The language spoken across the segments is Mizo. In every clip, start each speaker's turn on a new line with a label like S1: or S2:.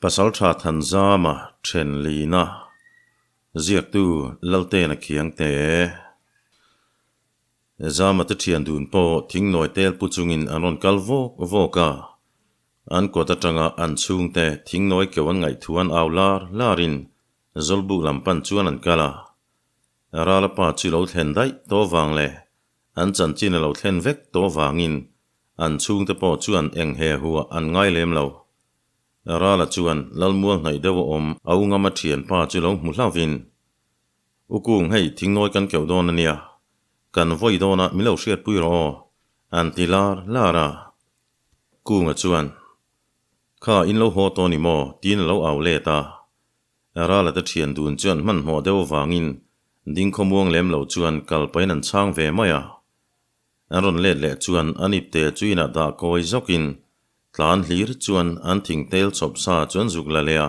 S1: Pasaltha Thanzama Thenlina ziaktu Laltena Khiangte. Zama te thian dun pawh thingnawi tel pu chungin an rawn kal vawk vawk a. An kawt atanga an chhungte thingnawi keuh an ngaih thu an au lar larin Zawlbuk lam pan chuan an kal a. Rala pa chu lo thlen daih tawh vang leh an chanchin a lo thlen vek tawh vangin an chhungte pawh chuan eng he huah an ngai lem lo. Rala chuan Lalmual hnaih deuh a awm a u ngama thianpa chu lo hmu hlauhin, U Kung hei thingnawi kan keuh dawn a nia, kan vawi dawnah min lo hriatpui rawh aw, an ti lar lar a. Kunga chuan, Kha in lo haw tawh ni maw? tiin a lo au let a. Rala te thian dun chuan hmanhmawh deuh avangin ding khawmuang lem lo chuan kal pahin an chhang ve mai a. An rawn let leh chuan an ipte chu inah dah kawi zawkin tlan hlir chuan an thing tel chawp sa chu an zuk la leh a.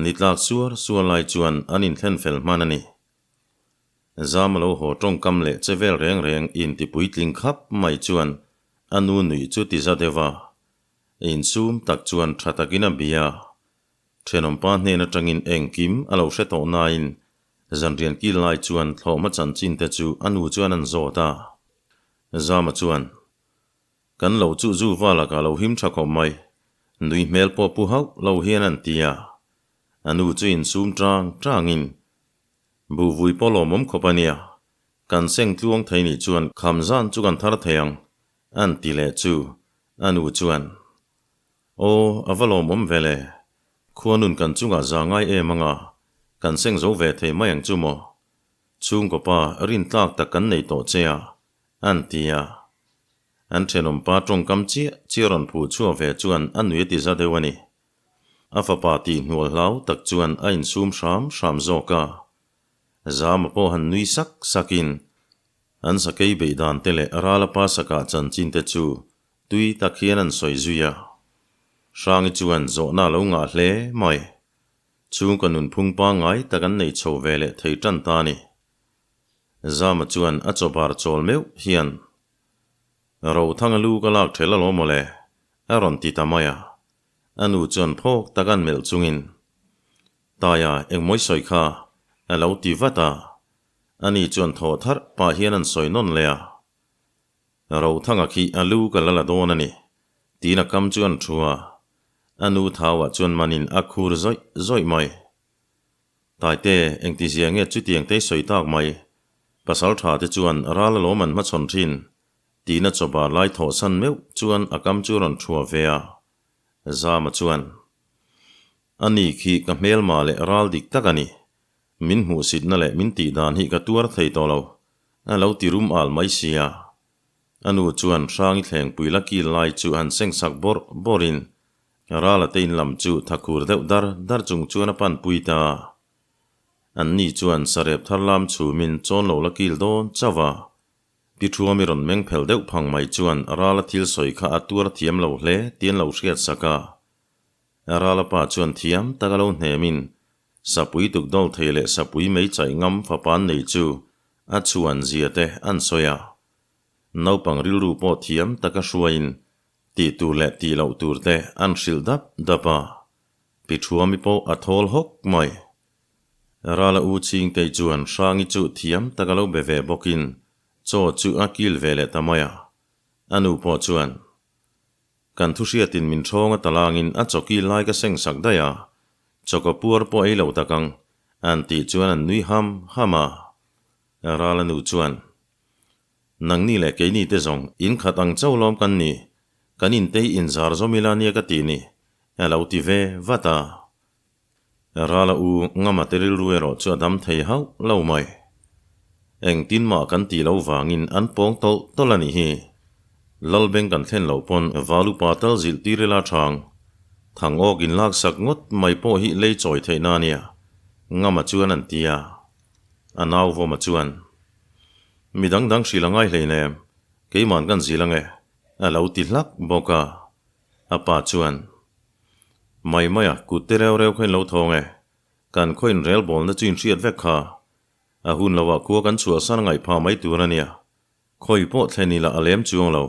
S1: Ni tlak suar suar lai chuan an inthlen fel hman a ni. Zam a lo haw tawngkam leh che vel reng reng inti puitling khap mai chuan a nu nuih chu ti za deuh a. Insum tak chuan tha takin a bia. Thenawmpa hnen atangin engkim a lo hre tawh nain zanrian kil lai chuan thlawhma chanchin te chu a nu chuan an zawt a. Zama chuan, Kan lo chu zu val a ka lo him tha khawp mai, nui hmel pawh pu hauh lo hian an ti a. A nu chu insum tang tangin, Buhvui pawh lawmawm khawp a nia, kan seng tluang thei nih chuan kham zan chu kan thar thei ang, an ti leh chu a nu chuan, Aw, a va lawmawm ve le. Khuanun kan chungah za ngai em anga, kan seng zo ve thei mai ang chu maw? Chhungkaw pa rin tlak tak kan nei tawh che a, an ti a. An thenawmpa tawngkam chiah chiah rawn phuh chhuah ve chuan a nui a ti za deuh a ni. A fapa tih hnual hlau tak chuan a insum hram hram zawk a. Zama pawh han nui sak sakin an sakei beih dan te leh Rala pa sakah chanchin te chu Tui tak hian an sawi zui a. Hrangi chuan zawhna a lo ngah hle mai. Chhungkaw nunphung pangngai tak an nei chho ve leh thei tan ta a ni. Zama chuan a chawbar chawl meuh hian, Rothanga lu ka lak ṭhel alawm mawle, a rawn ti ta mai a. A nu chuan phawk tak an melh chungin, Taia, engmawi sawi kha? a lo ti vat a. Ani chuan thaw tharh pah hian an sawi nawn leh a. Rothanga khi a lu ka la la dawn a ni, tiin a kam chu an thu a. A nu thauah chuan manin a khur zawih zawih mai. Taite, engtizia nge chutiang te i sawi tak mai? Pasal tha te chuan ral alawm an hmachhawn thin, tiin a chawbar lai thawhsan meuh chuan a kam chu a rawn thua ve a. Zama chuan, A ni khi ka hmelma leh ral dik tak a ni. Min hmuhsitna leh min tih dan hi ka tuar thei tawh lo, a lo ti rum al mai sia. A nu chuan Hrangi thlengpui la kil lai chu han seng sak bawrh bawrhin Rala te in lam chu thakhur deuh dar dar chung chuan a pan pui ta. An ni chuan sarep thar lam chhumin chawn lo la kil dawn chauh a. Pi Thuami rawn meng phel deuh phang mai chuan Rala thil sawi kha a tuar thiam lo hle tih an lo hriat sak a. Rala pa chuan thiam tak a lo hnemin Sapui tukdawl thei leh sapui mei chaih ngam fapa an nei chu a chhuan zia te an sawi a. Naupang rilru pawh thiam taka hruaiin tih tur leh tih loh tur te an hrilh dap dap a. Pi Thuami pawh a thawl hawk mai. Rala U Chhingtei chuan Hrangi chu thiam taka lo be ve bawkin chaw chu a kil ve leh ta mai a. A nu pawh chuan Kan thu hriatin min ṭhawng a talangin a chawki lai ka seng sak daih a, chawkaw puar pawh ei lo tak ang, an tih chuan an nui ham ham a. Rala nu chuan, Nangni leh keini te zawng in khat ang chauh lawm kan ni, kan intei inzar zawm ila nia ka tih ni, a lo ti ve vat a. Rala u Ngama te rilru erawh chu a dam thei hauh lo mai. Engtin mah kan tih loh vangin an pawng tawlh tawlh a nih hi. Lalbeng kan thlen loh pawn val upa tal zilh tir ila thang. Thang awk in lak sak ngawt mai pawh hi lei chawi theihna a nia, Ngama chuan an ti a. A nau Vawma chuan, Mi dang dang hrilh a ngai hleinem, keiman kan zil ange, a lo ti hlak bawk a. A pa chuan, Mai mai a, kut te reu reu kha in lo thawng e. Kan khaw in rel bawlna chu in hriat vek kha. A hun lo ah khua kan chhuah san ngaih pha mai tur a nia. Khawi pawh thlen ila a lem chuang lo.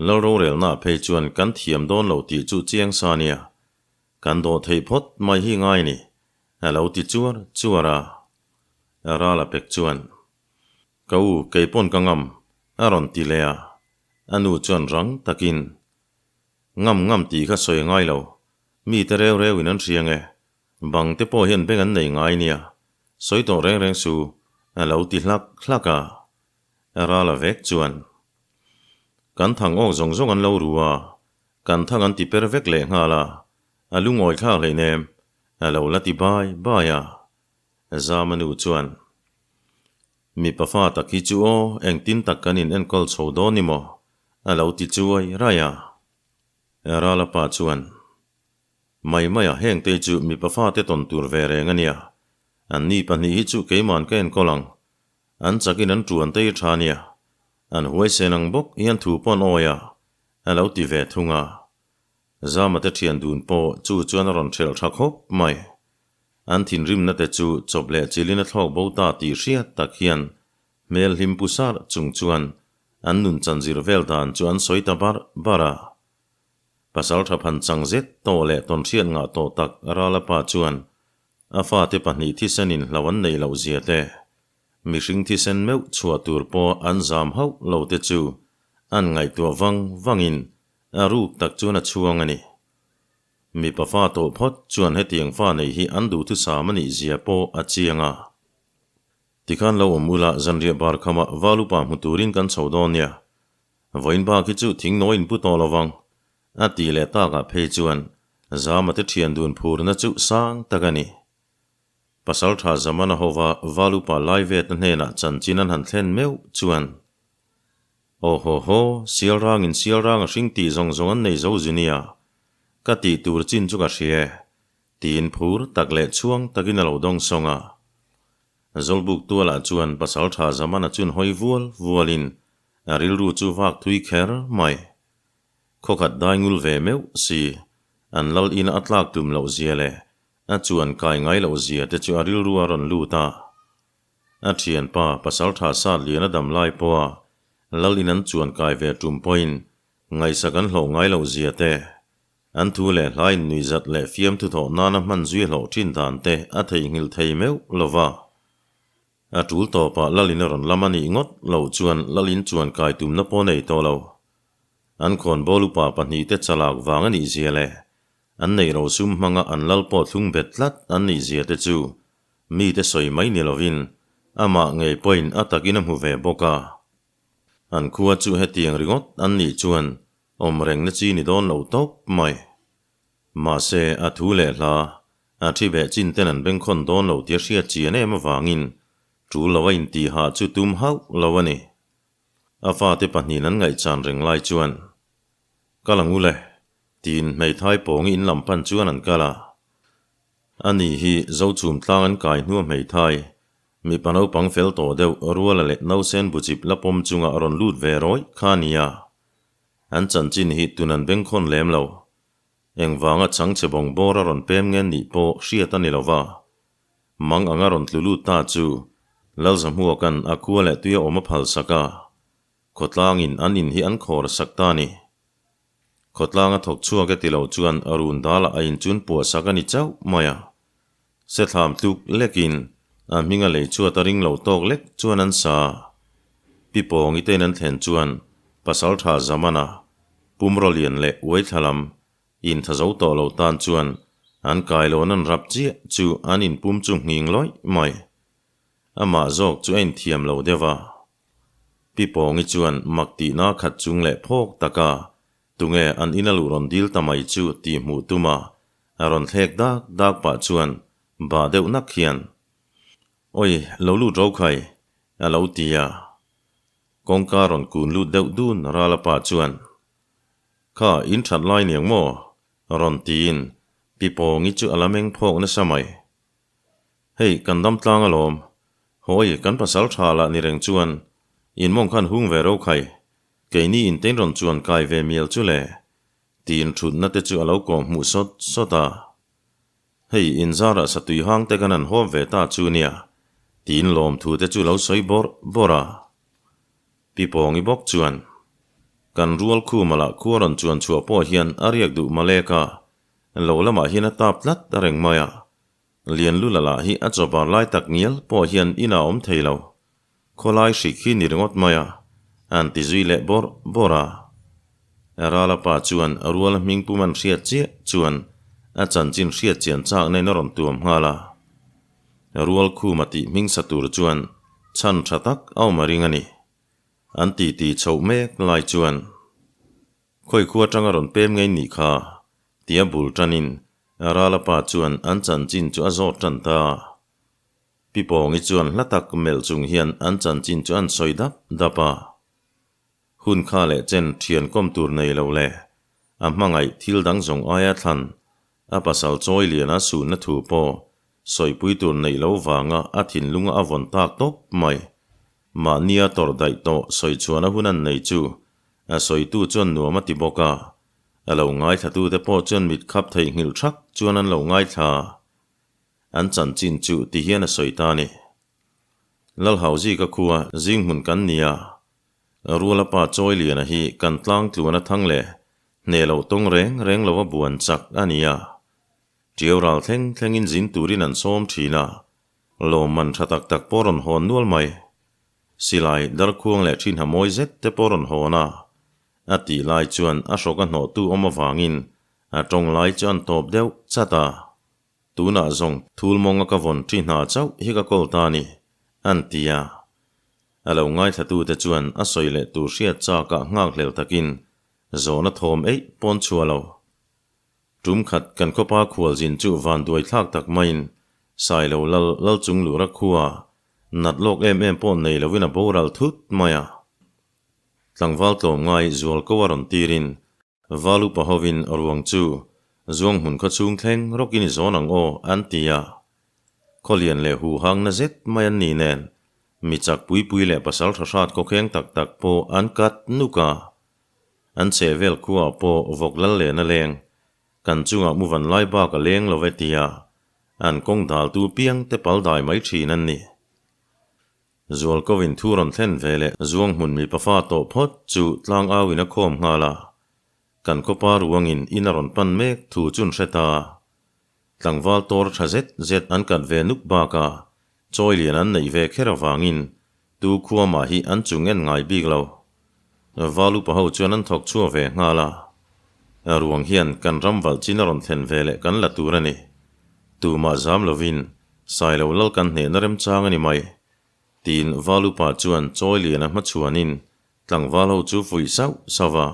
S1: Lal rorelna ah phei chuan kan thiam dawn lo tih chu chiang sa nia. Kan dawh theih phawt mai hi ngai ni, a lo ti chuar chuar a. Rala pek chuan, Ka u, kei pawn ka ngam, a rawn ti leh a. A nu chuan rang takin, Ngam ngam tih kha sawi ngai lo, mi te reu reu in an hria nge, bang te pawh hian beng an nei ngai nia, sawi tawh reng reng su, a lo ti hlak hlak a. Rala vek chuan, Kan thang awk zawng zawng an lo ru a, Kan thang an ti per vek leh nghal a, a lungawi thlak hleinem, a lo la ti bai bai a. Zama nu chuan, Mipa fa tak hi chu aw, engtin tak kan in enkawl chho dawn ni maw? a lo ti chuai raih a. Rala pa chuan, Mai mai a, hengte chu mipa fate tawn tur ve reng a nia, anni pahnih hi chu keiman ka enkawl ang, an chakin an tuan te hi tha nia, an huaisen ang bawk hian thu pawh an awi a, A lo ti ve thung a. Zama te thian dun pawh chu chuan a rawn hrelh tha khawp mai. An thinrimna te chu chawp leh chilin a thlawk bo ta tih hriat tak hian hmel hlim pu sarh chung chuan an nun chanzir vel dan chu an sawi ta barh barh a. Pasal tha phan chang zet tawh leh tawnhriat ngah tawh tak Rala pa chuan a fate pahnih thisenin hlo an neih loh zia te, Mihring thisen meuh chhuah tur pawh an zam hauh lo te chu an ngaihtuah vang vangin a ruk tak chuan a chhuang a ni. Mipa fa tawh phawt chuan hetiang fa nei hi an duhthusam a nih zia pawh a chiang a. Tikhan lo awm ula zanriah bar khamah val upa hmu turin kan chho dawn nia. Vawiin bak hi chu thing nawi in pu tawh lo vang a tih leh takah phei chuan Zama te thian dun phurna chu sang tak a ni. Pasalṭha Zamana hova val upa Laivetna hnenah chanchin an han thlen meuh chuan, Aw haw haw, sial rangin sial rang a hring tih zawng zawng an nei zo zu nia, ka tih tur chin chu ka hria e, tiin phur tak leh chhuang takin a lo dawng sawng a. Zawlbuk tualah chuan Pasalṭha Zamana chun hawi vual vualin a rilru chu vak thui kher mai. Khawkhat dai ngul ve meuh si, an lal ina a tlak tum loh zia leh A chuan kai ngai loh zia te chu a rilru a rawn lut a. A thianpa, pasaltha sat lian a dam lai pawha lal in an chuan kai ve tum pawhin ngaihsak an hlawh ngai loh zia te, an thu leh hla in nuihzat leh fiamthu thawh nana hman zui hlawh thin dan te a theihnghilh thei meuh lo va. A tul tawpah lal in a rawn lam a nih ngawt loh chuan lal in chuan kai tumna pawh nei tawh lo. An khawnbawl upa pahnihte chalak vang a nih zia leh An neih ro sum hmanga an lal pawh thlung bet tlat an nih zia te chu mite sawi mai ni lovin amah ngei pawhin a takin a hmu ve bawk a. An khua chu hetiang ringawt an nih chuan awm rengna chi ni dawn lo tawp mai. Mahse a thu leh hla a thi beh chin ten an bengkhawn dawn lo tia hriat chian em avangin tul lo a intihah chu tum hauh lo a ni. A fate pahnihin an ngaihchan reng lai chuan Kal ang u le, tiin hmeithai pawngi in lam pan chuan an kal a. Ani hi Zochhum tlang an kai hnua hmeithai, mipa naupang fel tawh deuh ruala leh nausen buchip la pawm chunga a rawn lut ve rawih kha a nia. An chanchin hi tun an bengkhawn lem lo. Engvanga chhangchhe bawng bawr a rawn pem nge nih pawh hriat a ni lo va. Mang anga rawn tlu lut ta chu Lalzahmuaka'n a khua leh tuia awm a phal sak a. Khawtlangin an in hi an khawr sak ta a ni. Khawtlang a thawk chhuak e ti lo chuan run dalah a inchun puah sak a ni chauh mai a. Sethlam tluk lekin a hming a lei chhuat a ring lo tawk lek chuan an sa. Pi Pawngi tein an thlen chuan Pasaltha Zamana, Pumraw Lian leh Uaithla lam intha zo tawh lo tan chuan an kailawn an rap chiah chu an inpum chu nghing lawih mai. Amah zawk chu a inthiam lo deuh a. Pi Pawngi chuan mak tihna khat chung leh phawk taka tunge an ina luh rawn dil ta mai chu tih hmuh tum a, a rawn thlek dak dak pah chuan bah deuh nak hian, Awi, lo lut ro khai, a lo ti a. Kawngka rawn kun lut deuh dun Rala pa chuan, Kha, in that lai niang maw? rawn tiin Pi Pawngi chu a la meng phawk nasa mai. Hei, kan dam tlang alawm. Hawi, kan pasal tha lah ni reng chuan in mawng khan hung ve ro khai. Keini in tein rawn chuan kai ve mial chu le, tiin thutna te chu a lo kawm hmuh sawt sawt a. Hei, in zarah satui hang te kan han hawp ve ta chu nia, tiin lawmthu te chu lo sawi bawrh bawrh a. Pi Pawngi bawk chuan, Kan rual khuma lah khua rawn chuan chhuah pawh hian a riak duh malek a. Lo lamah hian a tap tlat reng mai a. Lianlula lah hi a chawbar lai tak ngial pawh hian inah a awm thei lo. Khawlai hrik hi ni ringawt mai a, an ti zui leh bawrh bawrh a. Rala pa chuan ruala hming pum an hriat chiah chuan a chanchin hriat chian chak nen a rawn tuam nghal a. Rual khuma tih hming sa tur chuan chhan tha tak a awm a ring a ni. An titi chhoh mek lai chuan Khawi khua atanga rawn pem ngei nih kha? tia bul tanin Rala pa chuan an chanchin chu a zawt tan ta. Pi Pawngi chuan hla tak melh chung hian an chanchin chu an sawi dap dap a. Hun kha leh chen thian kawm tur nei lo leh a hmangaih thil dang zawng aia thlan a pasal chawi liana suhna thu pawh sawipui tur neih lo vanga a thinlunga a vawn tak tawp mai. Mahnia tawrh daih tawh sawi chhuahna hun an nei chu a sawitu chuan nuam a ti bawk a, a lo ngaithlatute pawh chuan mit khap theihnghilh thak chuan an lo ngaithla. An chanchin chu ti hian a sawi ta a ni. Lalhauzika khua zing hmun kan ni a, Ruala pa Chawiliana hi kan tlang tluan a thang leh hneh loh tawng reng reng lo a buan chak a ni a. Ṭiau ral thleng thlengin zin turin an sawm ṭhin a, lawmman ṭha tak tak pawh rawn hawn nual mai. Silai, darkhuang leh ṭhin ha mawi zet te pawh rawn hawn a, a tih lai chuan a hrawk a hnawhtu awm avangin a ṭawng lai chu an tawp deuh chat a. Tunah zawng thul mawnga ka vawn ṭi hna chauh hi ka kawl ta ni, an ti a. A lo ngaithlatute chuan a sawi leh tur hriat chakah nghakhlel takin zawhna thawm eih pawn chhuah lo. Tum khat kan khawpa khualzin chu van duai thlak tak maiin Sailo lal lal chung lura khua nat lawk em em pawh nei loin a boral thut mai a. Tlangval tlawmngai zual ko a rawn tirin Valu pahovin ruang chu zuang hmun khaw chhung thleng rawkin i zawn ang aw an ti a. Khawlian leh huhang na zet mai an ni nen mi chak pui pui leh pasal tha hrat khawkheng tak tak pawh an kat nuk a. An chheh vel khuaah pawh vawk lal len a leng, kan chungah mu van lai bak a leng lo e tia an kawng daltu piang te pal dai mai thin an ni. Zualkovin thu rawn thlen ve leh zuang hmun mipa fa tawh phawt chu tlang au in a khawm nghal a, kan khawpa ruangin in a rawn pan mek thu chun hre ta. Tlangval tawr tha zet zet an kat ve nuk bak a, chawi lian an neih ve kher avangin tu khua mah hi an chung en ngai bik lo. Val upa ho chuan an thawk chhuak ve nghal a, ruang hian kan ram valh chin a rawn thlen ve leh kan la tur a ni. Tumah zam lovin Sailo lal kan hnehna remchang a ni mai, tiin Valupa chuan chawi lian a hmachhuanin tlangval ho chu fuih sauh sauh a.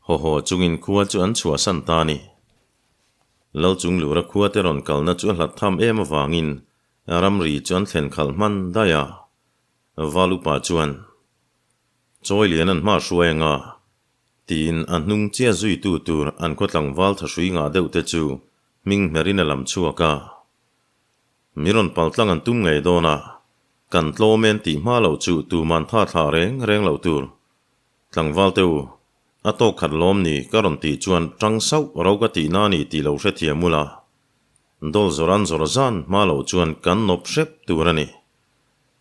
S1: Haw haw chungin khua chu an chhuahsan ta a ni. Lal chung lura khua te rawn kalna chu a hlat tham em avangin ramri chu an thlen khalh hman daih a. Valupa chuan, Chawi lian an hma hruai anga, tiin a hnung chiah zuitu tur an khaw tlangval thahrui ngah deuh te chu hming hmerin a lam chhuak a. Mi rawn pal tlang an tum ngei dawn a, kan tlawm en tih hma loh chu tuman tha thlah reng reng loh tur. Tlangval te u, a tawk khat lawm ni ka rawn tih chuan tang sauh ro ka tih na ni tih lo hrethiam ula. Dawl zawr an zawr zan hma loh chuan kan nawp hrep tur a ni.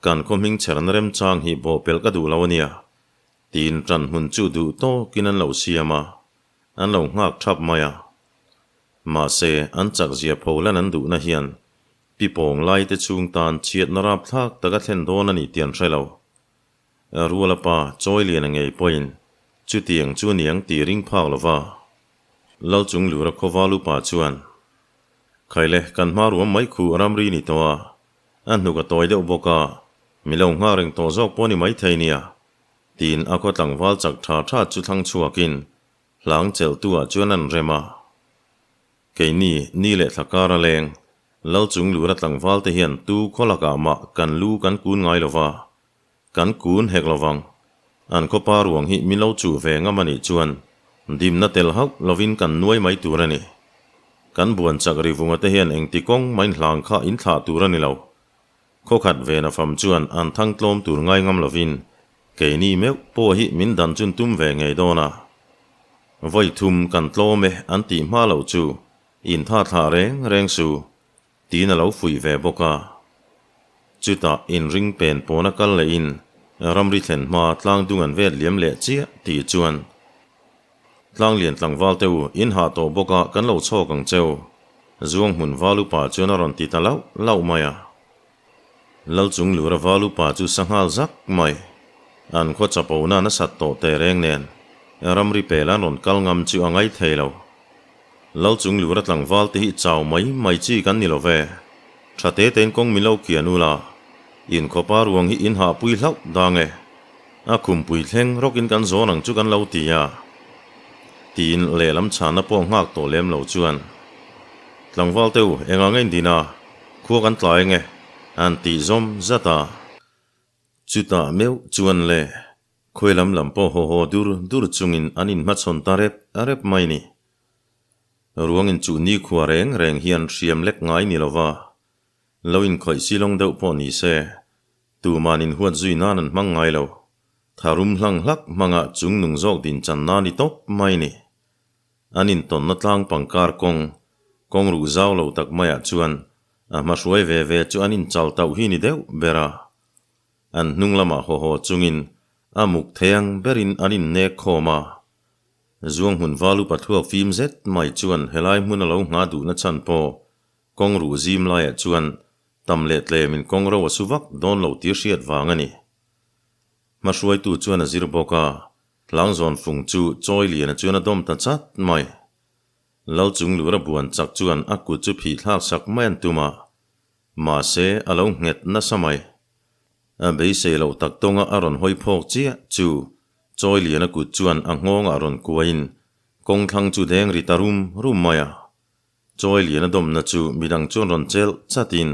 S1: Kan khaw hming chherna remchang hi bawhpelh ka duh lo a nia. Tiin ṭan hmun chu duh tawkin an lo siam a, an lo nghak ṭhap mai a. Mahse, an chakzia pholan an duhna hian pi pawng laite chhung tan chhiatna rapthlak taka thlen dawn a ni tih an hre lo. Ruala pa Chawiliana ngei pawhin chutiang chu niang tih ring phak lo va. Lalchung Lura khawval upa chuan, Khaile, kan hma ruam mai khu ramri ni tawh a, a hnuk a tawi deuh bawk a, mi lo nghak reng tawh zawk pawh ni maithei nia, tiin a khaw tlangval chak tha tha chu thlang chhuakin Hlang chelhtu-ah chuan an rem a. Keini, ni leh thla kar a leng, Lal chung lura tlangval te hian tu khaw lakah mah kan lu kan kun ngai lo va, kan kun hek lo vang. An khawpa ruang hi min lo chuh ve ngam a nih chuan dimna tel hauh lovin kan nuai mai tur a ni. Kan buan chak rivunga te hian engti kawng main hlang kha in thlah tur a ni lo. Khaw khat ve na fam chuan an thang tlawm tur ngai ngam lovin keini meuh pawh hi min dan chun tum ve ngei dawn a. Vawi thum kan tlawm e an tih hma loh chu in tha thlah reng reng su tiin a lo fuih ve bawk a. Chutah inring pen pawna kal lehin ramri thlen hma tlang dung an vet liam leh chiah tih chuan. Tlanglian tlangval te u, in hah tawh bawk a, kan lo chhawk ang che u. Zuang hmun val upa chuan a rawn ti ta lauh lauh mai a. Lal chung lura val upa chu sa nghal zak mai. An khaw chapona nasat tawh teh reng nen, ramri pel an rawn kal ngam chu a ngai thei lo. Lal chung lura tlangval te hi chau mai mai chi kan ni lo ve. Tha te tein kawng min lo kian ula, in khawpa ruang hi in hahpui hlauh dang e. A khumpui thleng rawkin kan zawn ang chu kan lo ti a. Tiin lehlam chhanna pawh nghak tawh lem lo chuan, Tlangval te u, engah nge in din a? Khua kan tlai nge? An tih zawm zat a. Chutah meuh chuan le khawi lam lam pawh haw haw dur dur chungin an inhmachhawn ta rep rep mai ni. Ruang inchuh nikhua reng reng hian hriam lek ngai ni lova, lo inkhawih silawng deuh pawh ni se, tuman inhuat zui nan an hmang ngai lo. Tharum hlang hlak hmanga chungnung zawk din chan na ni tawp mai ni. An intawnna tlang pangkar kawng, kawng ruh zau lo tak maiah chuan a hmahruai ve ve chu an inchal tauh hi ni deuh ber a. An hnung lamah haw haw chungin a muk thei ang berin an innek khawm a. Zuang hmun val upa thluak fim zet mai chuan helai hmun a lo nghah duhna chhan pawh kawng ruh zim laiah chuan tam leh tlemin kawng ro a su vak dawn lo tih hriat vang a ni. Hmahruaitu chuan a zir bawk a, Tlangzawn fung chu chawi liana chuan a dawm ta chat mai. Lal chung lura buan chak chuan a kut chu phih thlak sak mai an tum a, mahse a lo nghet nasa mai. A beisei loh tak tawnga a rawn hawi phawk chiah chu chawi liana kut chuan a nghawngah rawn kuain kawng thlang chu deng ri ta rum rum mai a. Chawi liana dawmna chu midang chuan rawn chelh chatin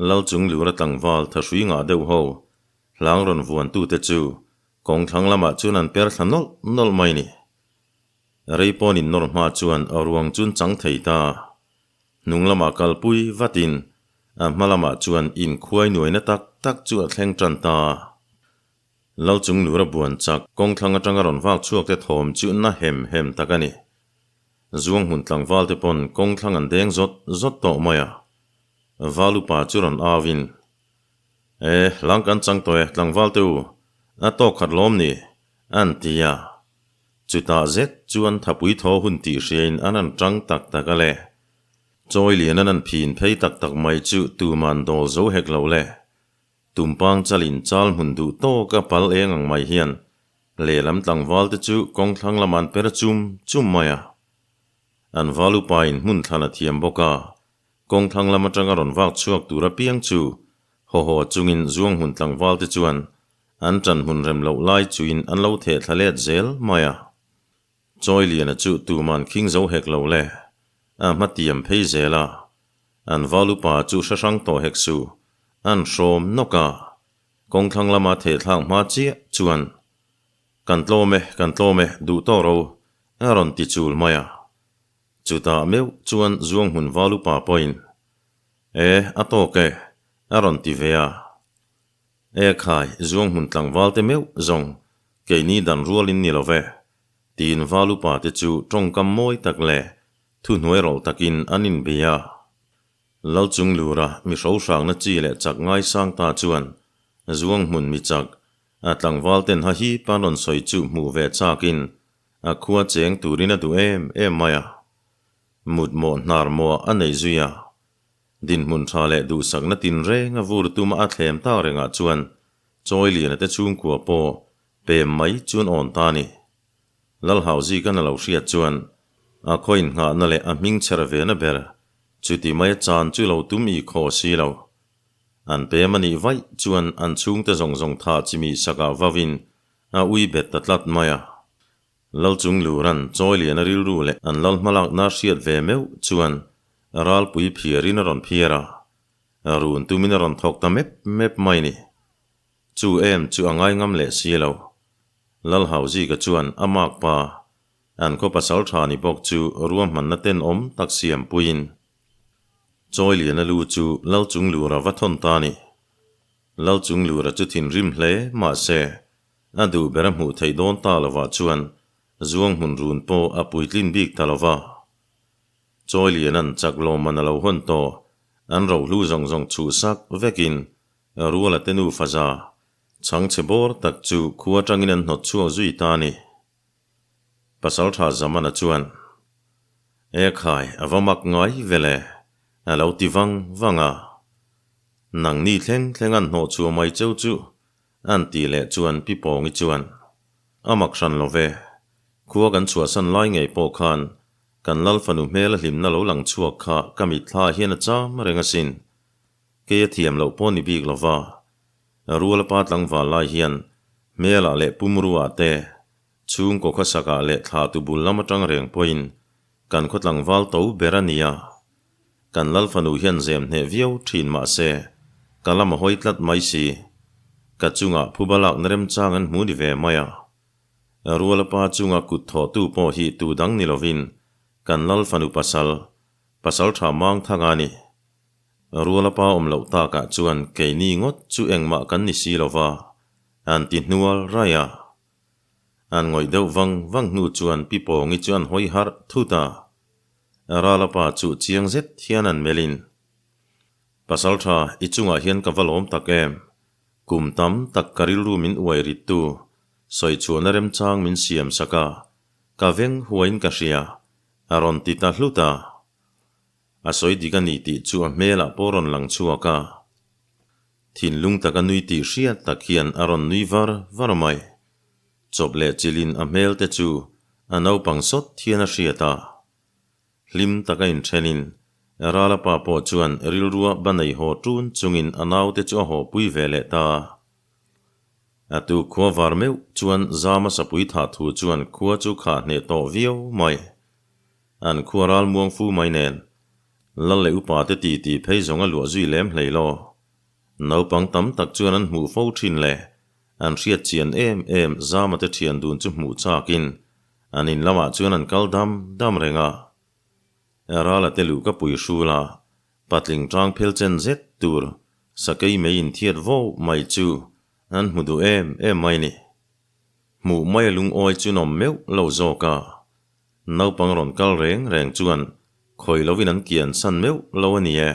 S1: Lal chung lura tlangval thahrui ngah deuh ho hlang rawn vuantute chu Kawng thlang lamah chuan an per thla nawlh nawlh mai ni. Rei pawn in nawr hma chuan a ruang chun chang thei ta. Hnung lamah kalpui vatin a hma lamah chuan inkhuai nuaina tak tak chu a thleng tan ta. Lal chung lura buan chak kawng thlang atanga rawn vak chhuak te thawm chu na hem hem tak a ni. Zuang hmun tlangval te pawn kawng thlang an deng zawt zawt tawh mai a. Valupa chu rawn au in E, hlang kan chang tawh e, tlangval te u, a tawk khat lawm ni? an ti a. Chutah zet chuan thapui thaw hun tih hriain an han tang tak tak a le. Chawi lian an han phin phei tak tak mai chu tuman dawl zo hek lo le. Tumpang chalin chal hmun duh tawk a pal eng ang mai hian lehlam tlangval te chu kawng thlang lam an per chum chum mai a. An val upain hmun thlan a thiam bawk a, Kawng thlang lam atanga rawn vak chhuak tur apiang chu haw haw chungin zuang hmun tlangval te chuan an ṭan hmun rem loh lai chuin an lo theh thla let zel mai a. Chawi Liana chu tuman khing zo hek lo le, a hma tiam phei zel a, an val upa chu hre hrang tawh hek su, an hrawm nawk a, kawng thlang lama theh thlak hma chiah chuan Kan tlawm e, kan tlawm e, duh tawh ro, a rawn ti chul mai a. Chutah meuh chuan Zuang hmun val upa pawhin, E, a tawk e, a rawn ti ve a. E khai, Zuang hmun tlangval te meuh zawng, keini dan rualin ni lo ve, tiin val upa te chu tawngkam mawi tak leh thuhnuai rawlh takin an inbei a. Lal chung lura mi hrohrangna chi leh chak ngaisang ta chuan Zuang hmun mi chak, a tlangval ten ha hip an rawn sawi chu hmuh ve chakin A khua cheng turin a duh em em mai a, mut mawh hnar mawh a nei zui a. Dinhmun tha leh duhsakna tinreng a vur tuma a thlem tak rengah chuan Chawi Liana te chhungkua pawh pem mai chuan awn ta a ni. Lalhauzi kan a lo hriat chuan a khaw innghahna leh a hming chher vena ber chuti mai a chan chu lo tum i khaw si lo. An pem a nih vaih chuan an chhungte zawng zawng thah chimih sakah vauin A ui bet ta tlat mai a. Lal chung luran chawi lian a rilru leh an lal hmalakna hriat ve meuh chuan ralpui phiarin a rawn phiar a, run tumin a rawn thawk ta mep mep mai ni. Chu em chu a ngai ngam leh si lo. Lal Hauzika chuan a mak pa, an khaw pasal tha ni bawk chu ruahmanna tenawm tak siam puiin chawi lian a lu chu lal chung lura va thawn ta ni. Lal chung lura chu thinrim hle mahse, a duh ber a hmuh theih dawn ta lovah chuan zuang hmun run pawh a puitlin bik ta lova. Chawi Lianan chak lawmman a lo hawn tawh, an rohlu zawng zawng chhuhsak vekin Ruala te nu faza chhangchhe bawr tak chu khua atangin an hnawt chhuak zui ta a ni. Pasalṭha Zamana chuan, E khai, a va mak ngai ve le, a lo ti vang vang a. Nangni thleng thleng an hnawh chhuah mai cheu chu, an tih leh chuan Pi Pawngi chuan, A mak hran lo ve, khua kan chhuahsan lai ngei pawh khan kan Lal fanu hmel a hlimna lo lang chhuak kha ka mitthla hian a cham reng asin. Kei a thiam loh pawh ni bik lo va, Ruala pa tlangval lai hian hmelah leh pumruah te, chhungkaw khawsakah leh thla tu bul lam atang reng pawhin kan khaw tlangval to ber a nia. Kan Lal fanu hian zem hneh viau thin mah se, ka lam a hawi tlat mai si. Ka chungah phuba lakna remchang an hmu ni ve mai a. Ruala pa chunga kut thawhtu pawh hi tu dang ni lovin kan Lal fanu pasal, pasal tha mang thang a ni. Ruala pa awm loh takah chuan keini ngawt chu engmah kan ni si lo va, an ti hnual raih a. An ngawih deuh vang vang hnu chuan Pi Pawngi chu an hawi harh thut a. Rala pa chu chiang zet hian an melhin, Pasaltha, i chungah hian ka va lawm tak em? Kum tam tak ka rilru min uai rittu, sawichhuahna remchang min siam sak a, ka veng huaiin ka hria, a rawn ti ta hlut a. A sawi dik a ni tih chu a hmelah pawh rawn lang chhuak a. Thinlung taka nui tih hriat tak hian a rawn nui var var mai. Chawp leh chilhin a hmel te chu a naupang sawt hian a hriat a. Hlim taka inthenin Rala pa pawh chuan rilrua ba nei haw ṭun chungin a naute chu a haw pui ve leh ta. A tu khua var meuh chuan Zama sapui thah thu chuan khua chu khah hneh tawh viau mai. An khua ral muang fu mai nen, Lal leh upa te ti ti phei zawng a luah zui lem hlei law. Naupang tam tak chuan an hmuh fo thin le, an hriat chian em em Zama te thian dun chu hmuh chakin an in lamah chuan an kal dam dam reng a. Rala te luh ka pui hrul a, patling tang phel chen zet tur sakei mei inthiat vo mai chu an hmu duh em em mai ni. Hmuh mai a lungawi chu nawm meuh lo zawk a. Naupang rawn kal reng reng chuan khawi lovin an kian san meuh lo a ni e.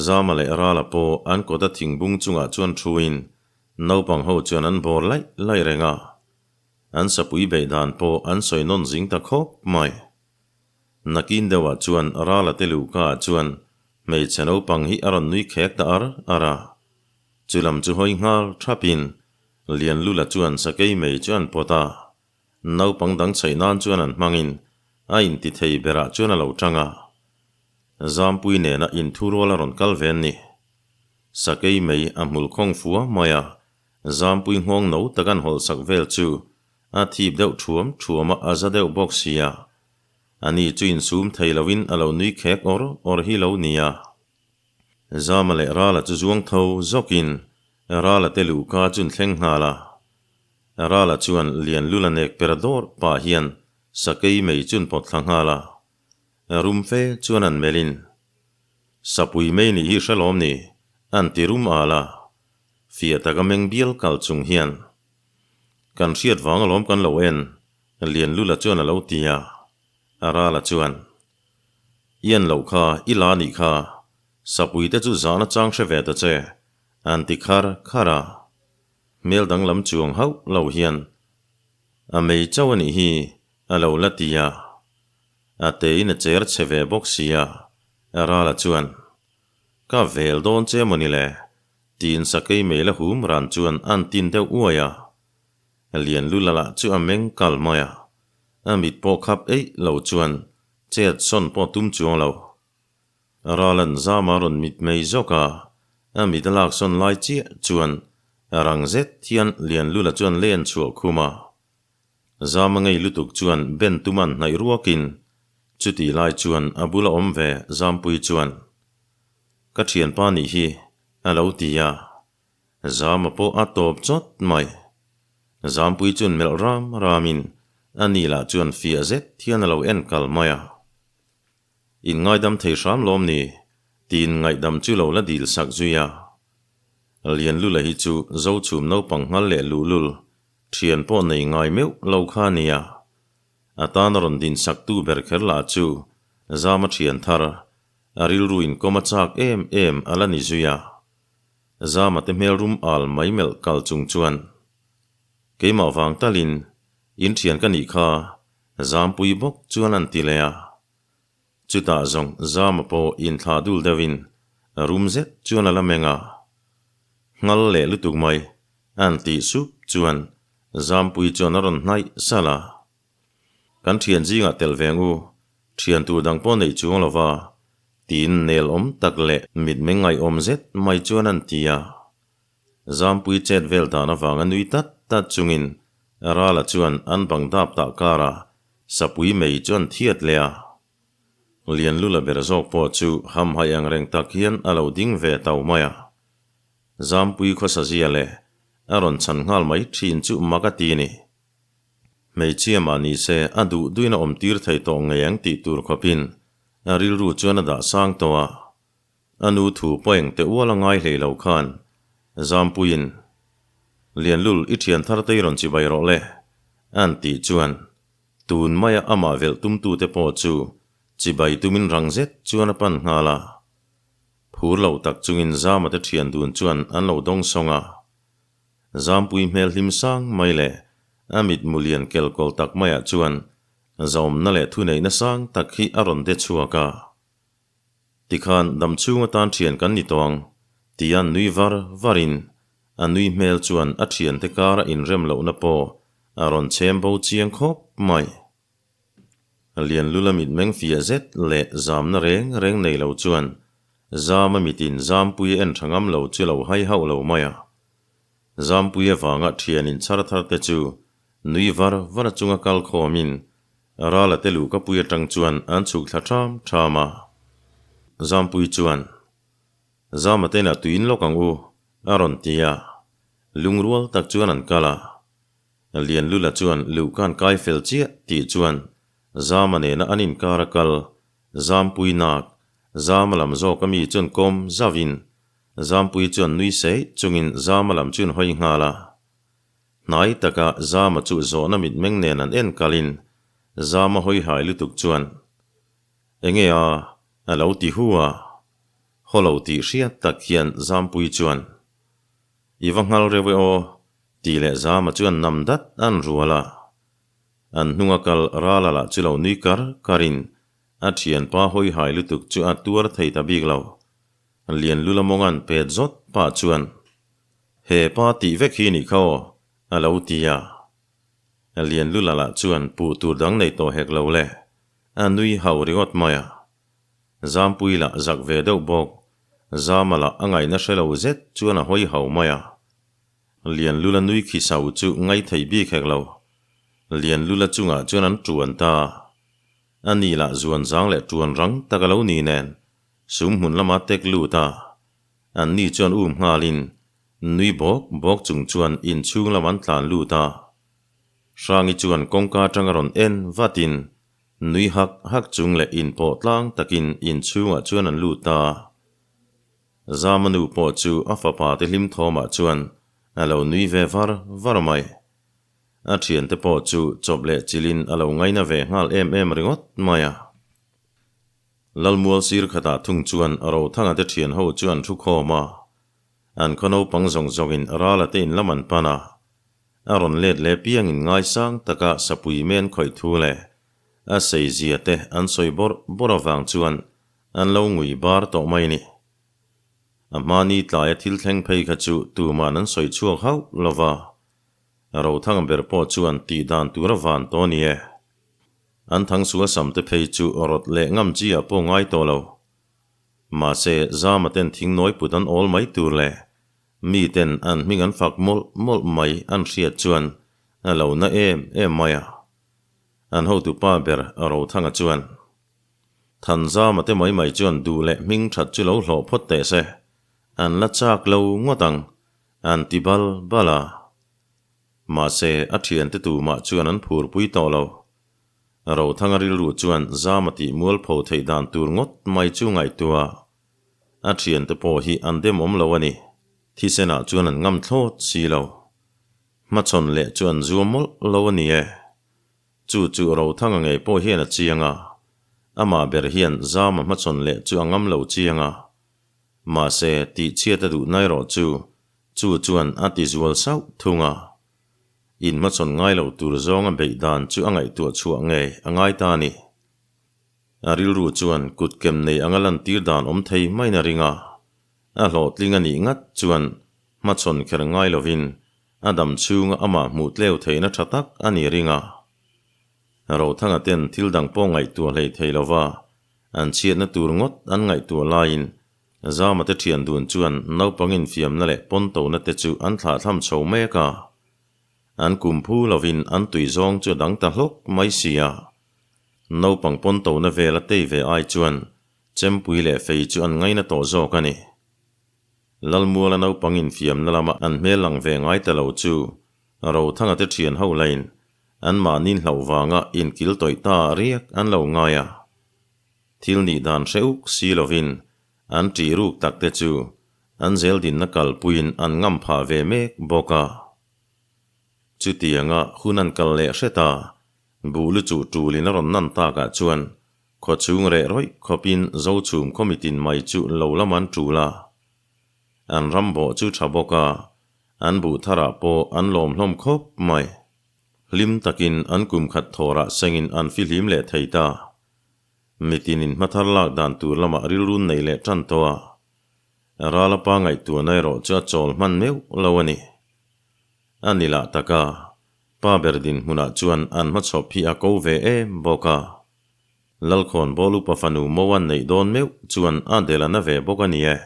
S1: Zama leh Rala pawh an kawta thingbung chungah chuan thuin naupang ho chuan an bawr laih laih reng a. An sapui beih dan pawh an sawi nawn zing ta khawp mai. Nakin deuhah chuan Rala te luhkaah chuan hmeichhe naupang hi a rawn nui khek ta ar ar a. Chulam chu hawi nghal thapin Lianlula chuan sakei mei chu an pawt a. Naupang dang chhaih nan chuan an hmangin a inti thei berah chuan a lo tang a. Zampui nena inthurual a rawn kal ve an ni. Sakei mei a hmul khawng fua mai a, Zampui nghawng no tak an hawlh sak vel chu a thip deuh thuam thuam a, a za deuh bawk sia. Ani chu insum thei loin a lo nui khek awr awr hi lo nia. Zama leh Rala chu zuang tho zawkin Rala te luhka chu an thleng nghal a. Rala chuan Lianlula nek per dawr pah hian sakei mei chu an pawt thla nghal a. Rum fe chuan an melhin, Sapui mei nih hi hre lawm ni? an ti rum al a. Fiah taka meng bial kal chung hian, Kan hriat vang alawm kan lo en, Lianlula chuan a lo ti a. Rala chuan, I en loh kha, i la nih kha, sapui te chu zahna chang hre ve ta che, an ti khar khar a. Hmel danglam chuang hauh lo hian, A mei chauh a nih hi, a lo la ti a. A tein a cher chhe ve bawk si a, Rala chuan, Ka vel dawn che maw ni le? tiin sakei mei la hum ran chuan a'n tin deuh uai a. Lianlula lah chu a meng kal mai a, a mit pawh khap eih lo chuan chet sawn pawh tum chuang lo. Ralan zama rawn mit mei zawk a, a mit a lak sawn lai chiah chuan rang zet hian Lianlula chuan len chhuah khum a. Zama ngei lutuk chuan Ben tuman hnaih ruakin chutih lai chuan a bula awm ve Zampui chuan, Ka thianpa nih hi, a lo ti a. Zama pawh a tawp chawt mai. Zampui chuan melh ram ramin a ni lah chuan fiah zet hian a lo en kal mai a. In ngaidam thei hram lawm ni? tiin ngaihdam chu lo la dil sak zui a. Lianlula hi chu Zochhum naupang nghal leh luhlul thian pawh nei ngai meuh lo kha a nia. A tan a rawn din sak tu ber kher lah chu Zama thian thar, a rilru inkawm a chak em em a la ni zui a. Zama te hmel rum al mai melh kal chung chuan, Keimah vang talin In thian ka nih kha, Zampui bawk chuan an ti leh a. Chutah zawng Zama pawh inthlah dul deuhin rum zet chuan a la meng a. Nghal leh lutuk mai an tih sup chuan Zampui chuan a rawn hnaih salh a. Kan thian zingah tel ve ang u, thian tur dang pawh neih chuang lo va, tiin nel awm tak leh mitmeng ngaihawm zet mai chuan an ti a. Zampui chet vel dan avanga nui tat tat chungin Rala chuan an bang dap tah karah sapui mei chu an thiat leh a. Lianlula ber zawk pawh chu hamhaih ang reng tak hian a lo ding ve tau mai a. Zampui khawsa zia leh a rawn chhan nghal mai thin chu mak a ti ni. Hmeichhia mah ni se a duh duin a awm tir thei tawh ngei ang tih tur khawpin a rilru chuan a dah sang tawh a. A nu thu pawh eng teh ual a ngai hlei lo khan Zampuiin, Lianlul i thian thar te i rawn chibai rawh le, an tih chuan tun maia amah velh tumtute pawh chu chibai tumin rang zet chuan a pan nghal a. Phur lo tak chungin Zama te thian dun chuan an lo dawng sawng a. Zampui hmel hlim sang mai leh a mitmu lian kelkawl tak maiah chuan zaawmna leh thuneihna sang tak hi a rawn de chhuak a. Tikhan dam chhung atan thian kan ni tawh ang, tia nui var varin a nui hmel chuan a thiante kara inrem lohna pawh a rawn chhem bo chiang khawp mai. Lianlula mitmeng fiah zet leh zamna reng reng nei lo chuan Zama mitin Zampui en tha ngam lo chu lo hai hauh lo mai a. Zampui avanga thian inchhar thar te chu nui var var chunga kal khawmin Rala te luh ka pui atang chuan an chhuk thla ṭham ṭham a. Zampui chuan, Zama te inah tuiin lawk ang u, a rawn ti a. Lungrual tak chuan an kal a. Lianlula chuan luhkan kai fel chiah tih chuan Zama nena an inkar a kal, Zampui nak, Zama lam zawk a mi chuan kawm zauhin Zampui chuan nui seih chungin Zama lam chu an hawi nghal a. Hnai taka Zama chu zawhna mitmeng nen an en kalin Zama hawi hai lutuk chuan, Enge a? a lo ti hu a. Haw lo tih hriat tak hian Zampui chuan, I va nghal reuh e aw, tih leh Zama chuan nam dat an rual a. An hnunga kal Rala lah chu lo nui kar karin a thianpa hawi hai lutuk chu a tuar thei ta bik lo. Lianlula mawngan pet zawt pah chuan, He pa tih vek hi nih kha aw, a lo ti a. Lianlula lah chuan puh tur dang nei tawh hek lo le, a nui hau ringawt mai a. Zampui lah zak ve deuh bawk, Zama lah a ngaihna hre lo zet chuan a hawi hau mai a. Lianlula nui khi sau chu ngai thei bik hek lo. Lianlula chungah chuan an tuan ta. A ni lah zuan zang leh tuan rang tak a lo ni nen, sum hmun lama tek lut a. An ni chuan um nghalin nui bawk bawk chung chuan inchhung lam an tlan lut a. Hrangi chuan kawngka atanga rawn en vatin nui hak hak chung leh inpawh tlang takin inchhungah chuan an lut a. Zama nu pawh chu a fapa te hlim thawmah chuan a lo nui ve var var mai. A thiante pawh chu chawp leh chilhin a lo ngaina ve nghal em em ringawt mai a. Lalmual sir khatah thung chuan Rothanga te thian ho chu an thu khawm a, an khaw naupang zawng zawngin Rala te in lam an pan a, a rawn let leh piangin ngaisang taka sapui men khawih thu leh a sei zia te an sawi bawrh bawrh avang chuan an lo ngui bar tawh mai ni. A hmani tlaia thil thleng phei kha chu tuman an sawi chhuak hauh lo va, Rothanga ber pawh chuan tih dan tur a van tawh a ni e. An thang sual sam te phei chu rawt leh ngam chi ah pawh ngai tawh lo. Mahse, Zama ten thing nawi put an awl mai tur leh mi ten an hming an fak mawlh mawlh mai an hriat chuan a lo na em em mai a. An hotu pa ber Rothanga chuan, Thanzama te mai mai chuan duh leh hming that chu lo hlawh phawt teh se, an la chak lo ngawt ang, an ti bal bal a. Mahse, a thiante tumah chuan an phurpui tawh lo. Rothanga rilru chuan Zama tih mualpho theih dan tur ngawt mai chu ngaihtuah. A thiante pawh hi an demawm lo a ni. Thisenah chuan an ngam thlawt si lo. Hmachhawn leh chu an zuam mawlh lo a ni e. Chu chu Rothanga ngei pawh hian a chiang a. Amah ber hian Zama hmachhawn leh chu a ngam lo chiang a. Mahse, tihchhiat a duh na erawh chu Chu chuan a ti zual sauh thung a. Inhmachhawn ngai lo tur zawnga beih dan chu a ngaihtuah chhuah ngei a ngai ta a ni. A rilru chuan kut kem nei anga lantir dan awm thei maiin a ring a, a hlawhtling a nih ngat chuan hmachhawn kher ngai lovin a dam chhunga amah hmuh tleu theihna tha tak a ni ring a. Rothanga ten thil dang pawh ngaihtuah hlei thei lova an chhiatna tur ngawt an ngaihtuah laiin Zama te thian dun chuan naupang infiamna leh pawntona te chu an thlahthlam chho mek a. An kum phu lovin an tui zawng chu a dang ta hlawk mai si a. Naupang pawntona vela tei ve ai chuan chempui leh fei chu an ngaina tawh zawk a ni. Lalmuala naupang infiamna lama an hmel lang ve ngai ta lo chu Rothanga te thian ho lain anmahni hlauh vanga inkil tawih ta riak an lo ngai a. Thil nih dan hre uk si lovin an ṭih ruk tak te chu an zeldinna kalpuiin an ngam phah ve mek bawk a. Chutianga hun an kal leh hret a, buh lu chuh ṭulin a rawn nan takah chuan khaw chhung reh rawih khawpin Zochhum khaw mitin mai chu lo lam an ṭul a. An ram bawh chu ṭha bawk a, an buh tharah pawh an lawm hlawm khawp mai. Hlim takin an kum khat thawrah sengin an fihlim leh thei ta. Mitinin hmathar lak dan tur lamah rilrun nei leh tan tawh a, Rala pa ngaihtuahna erawh chu a chawl hman meuh lo a ni. A ni lah tak a, pa ber dinhmunah chuan an hmachhawp hi a ko ve em bawk a. Lalkhawn bawl upa fanu Moan neih dawn meuh chuan a del a na ve bawk a ni e.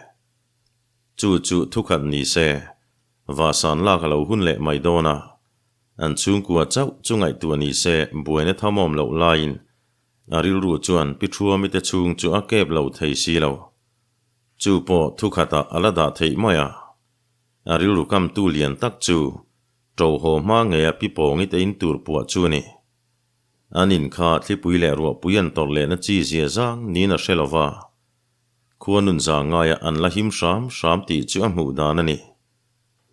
S1: Chu chu thukhat ni se, vahsan lak a lo hun leh mai dawn a, an chhungkua chauh chu ngaihtuah ni se buaina thamawm loh laiin a rilru chuan Pi Thuami te chhung chu a kep lo thei si lo. Chu pawh thukhatah a la dah theih mai a. A rilru kamtu lian tak chu ṭo haw hma ngeia Pi Pawngi te in tur puah chu a ni. An in kha thlipui leh ruahpui an tawrh lehna chi zia zang niin a hre lo va. Khua nun za ngaia an la him hram hram tih chu a hmuh dan a ni.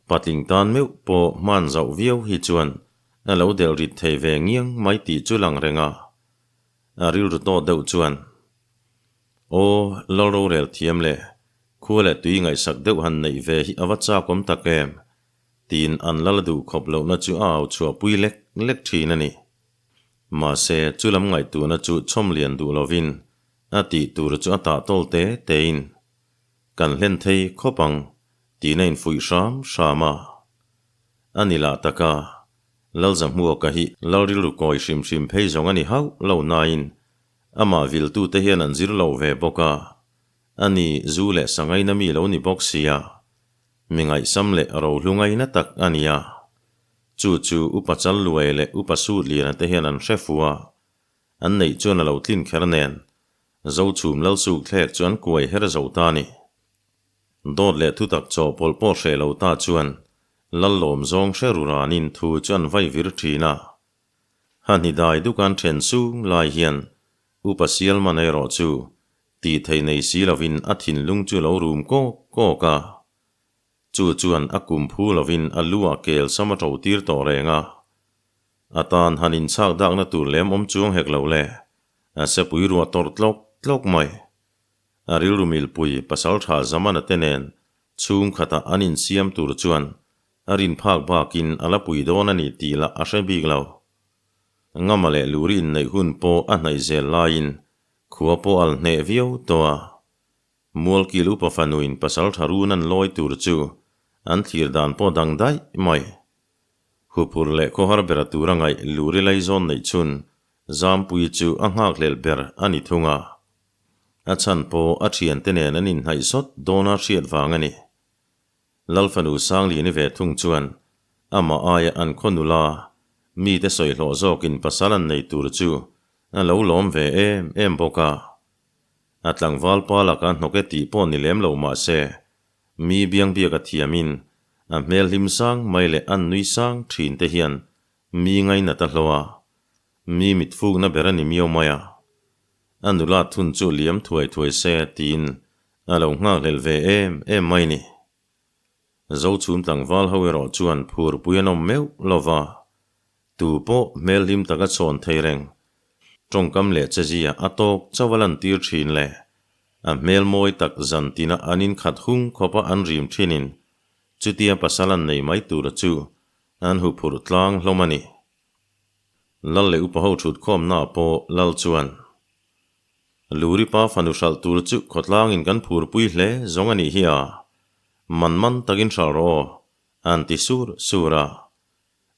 S1: Patling tan meuh pawh hman zauh viau hi chuan a lo delh rit thei ve ngiang mai tih chu lang reng a. A rilru tawh deuh chuan, Aw, Lal rorel thiam le, khua leh tui ngaihsak deuh han neih ve hi a va chak awm tak em? tiin an lal a duh khawp lohna chu a au chhuahpui lek lek thin a ni. Mahse, chu lam ngaihtuahna chu chhawm lian duh lovin a tih tur chu a tah tawl te tein, Kan hlen thei khawp ang, tiin a infuih hram hram a. A ni lah tak a, Lalzahmuaka hi lal rilru kawi hrim hrim phei zawng a ni hauh lo nain amah viltute hian an zir lo ve bawk a, a ni zu leh sangaina mi lo ni bawk sia, mi ngaihsam leh rohlu ngaina tak a ni a. Chu chu Upa Challuai leh Upa Sutliana te hian an hre fu a, an neih chuan a lo tlin kher nen, Zochhum Lalsukthlek chu an kuai her zo ta a ni. Dawt leh thutak chawhpawlh pawh hreh lo ta chuan Lallawm zawng hre ru ranin thu chu an vai vir thin a. Hahni dai duk an then sung lai hian Upa Sialman erawh chu tih theih nei si lovin a thinlung chu lo rum kawk kawk a. Chu chuan a kum phu lovin a lu ah kel sam a to tir tawh reng a. A tan han inchhak dakna tur lem awm chuang hek lo le, a sepui ruah tawrh tlawk tlawk mai. A rilru milpui pasal tha Zamana te nen chhungkhatah an insiam tur chuan a rin phak bakin a la pui dawn a ni tih lah a hre bik lo. Ngama leh Luri inneih hun pawh a hnaih zel laiin khua pawh al hneh viau tawh a. Mualkil upa fanuin pasal tha run an lawi tur chu an thlir dan pawh dang daih mai. Huphur leh khawhar bera tura ngaih Luri laizawn neih chhun Zampui chu a nghakhlel ber a ni thung a. A chhan pawh a thiante nen an inhnaih sawt dawna hriat vang a ni. Lalfanu Sangliani ve thung chuan amah aia an khaw nula mite sawi hlawh zawkin pasal an nei tur chu a lo lawm ve em em bawk a. A tlangval pa laka hnawk e tih pawh ni lem lo mah se, mi biangbiak a thiamin a hmel hlim sang mai leh an nui sang thin te hian mi ngainat a hlawh a, mi mitfukna ber a ni miau mai a. A nula thun chu liam thuai thuai se tiin a lo nghakhlelh ve em em mai ni. Zochhum tlangval ho erawh chuan phurpui an awm meuh lo va, tu pawh hmel hlim taka chhawn thei reng, tawngkam leh chezia a tawk chauh a lantir thin le, a hmel mawi tak zan tina an inkhat hung khawpa an rim thinin chutia pasal an nei mai tura chu. an huphurh tlang hlawm a ni. Lal leh upa ho thut khawmnaah pawh Lal chuan, Luri pa fanu hralh tur chu khawtlangin kan phurpui hle zawng a nih hi a, man man takin hralh rawh aw, an ti sur sur a.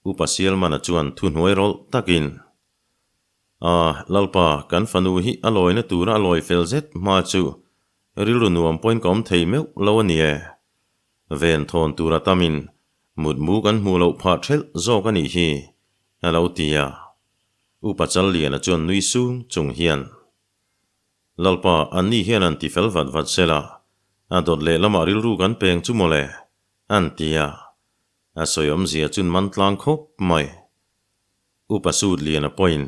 S1: Upa Sialmana chuan thuhnuai rawlh takin, A, Lalpa, kan fanu hi a lawina tura a lawi fel zet hma chu rilru nuam pawhin ka awm thei meuh lo a ni e. Ven thawn tura tamin mutmu kan hmuh loh phah thelh zawk a nih hi, a lo ti a. Upa Challiana chuan nui sung chung hian, Lalpa, anni hian an ti fel vat vat sela, a dawt leh lamah rilru kan peng chu mawle, an ti a. A sawi awmzia chun man tlang khawp mai. Upa Sut Liana pawhin,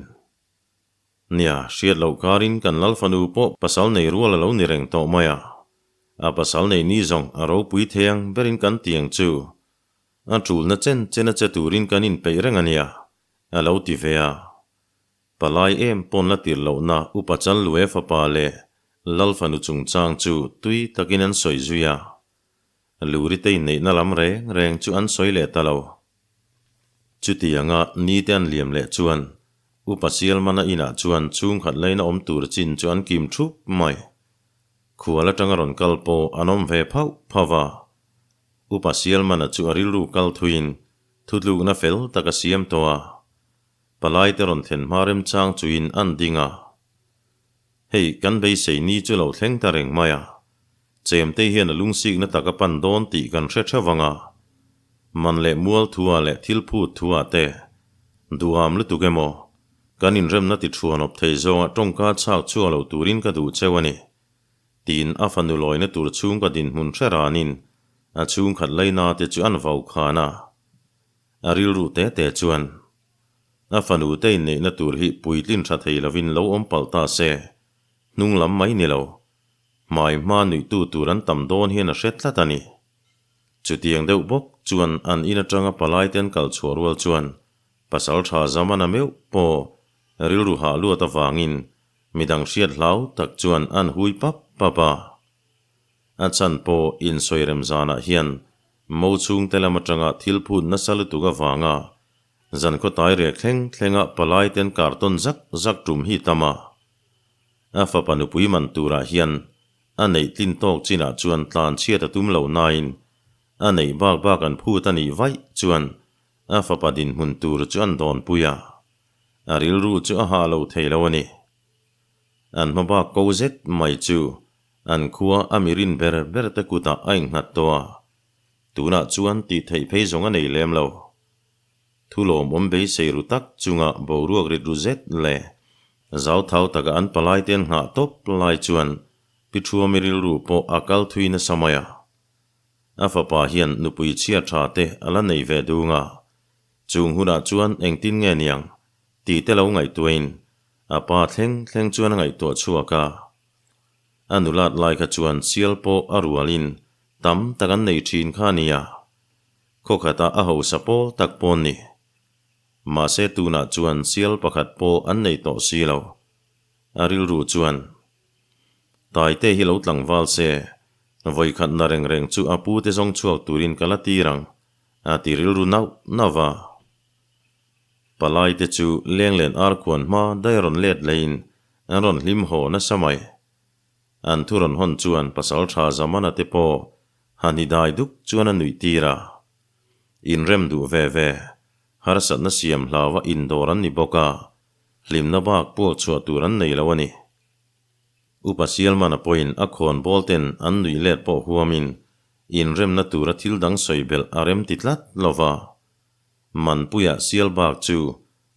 S1: Nia, hriat loh karin kan Lal fanu pawh pasal nei rual a lo ni reng tawh mai a. A pasal nei ni zawng a ropui thei ang berin kan tiang chu. A tulna chen chen a che turin kan inpeih reng a nia, a lo ti ve a. Palai em pawn la tir lohna Upa Challuaia fapa leh Lal fanu chungchang chu tui takin an sawi zui a. Luri te inneihna lam reng reng chu an sawi leh ta lo. Chutianga nite an liam leh chuan Upa Sialmana inah chuan chhungkhat laina awm tur chin chu an kim thup mai. Khual atanga rawn kal pawh an awm ve phauh phauh a. Upa Sialmana chu a rilru kal thuiin thutlukna fel tak a siam tawh a. Palaite rawn thlen hma remchang chuin an ding a. Hei, kan beisei ni chu lo thleng ta reng mai a. Chemtei hian a lungsikna tak a pan dawn tih kan hre theuh ang a. Man leh mual thua leh thil phut thua te duham lutuk emaw, kan inremna ti thuanawp thei zawnga tawngka chhak chhuak lo turin ka duh cheu a ni, tiin a fanu lawina tur chhungka dinhmun hre ranin a chhungkhat laina te chu an vau khan a. A rilru te te chuan a fanu te inneihna tur hi puitlin tha thei lovin lo awm palh ta se, hnung lam mai ni lo, hmai hma nuihtu tur an tam dawn hian a hre tlat a ni. Chutiang deuh bawk chuan an in atanga palai te an kal chhuah rual chuan pasal tha Zamana meuh pawh rilru hah luat avangin midang hriat hlau tak chuan an hui pap pap a. A chhan pawh insawi rem zanah hian mo chhungte lam atanga thil phut nasa lutuk avanga zan khawtai rek thleng thlenga palai te an kar tawn zak zak tum hi tam a. A fapa nupui man turah hian a neih tlin tawk chinah chuan tlan chhiat a tum lo nain a neih bak bak an phut a nih vaih chuan a fapa dinhmun tur chu an dawnpui a, a rilru chu a hah lo thei lo a ni. An hma bak ko zet mai chu an khua a mi rin ber ber te kutah a innghat tawh a, tunah chuan tih theih phei zawng a nei lem lo. Thu lawmawm beisei ru tak chunga boruak rit ru zet leh zauthau taka an palaite an nghah tawp lai chuan Pi Thuami rilru pawh a kal thui nasa mai a. A fapa hian nupui chhia tha te a la nei ve dung a, chung hunah chuan engtin nge niang tih te lo ngaihtuahin a pa thleng thleng chuan a ngaihtuah chhuak a. A nulat lai kha chuan sial pawh a rualin tam tak an nei thin kha a nia. Khaw khatah a hausa pawl tak pawn ni. Mahse tunah chuan sial pakhat pawh an nei tawh si lo. A rilru chuan, Taite hi lo tlangval se, vawikhat na reng reng chu a pu te zawng chhuak turin ka la tir ang, a ti rilru nauh nauh va. Palai te chu lenglen ar khuan hma daih a rawn let leiin an rawn hlim haw nasa mai. An thu rawn hawn chuan pasal tha Zamana te pawh han hi dai duk chuan a nuih tir a. Inrem duh ve ve, harsatna siam hlaua indawr an ni bawk a, hlimna bak puak chhuah tur an nei lo a ni. Upa Sialmana pawhin a khawnbawl ten an nuih let pawh huamin inremna tura thil dang sawi belh a rem ti tlat lo va. Manpuia sial bak chu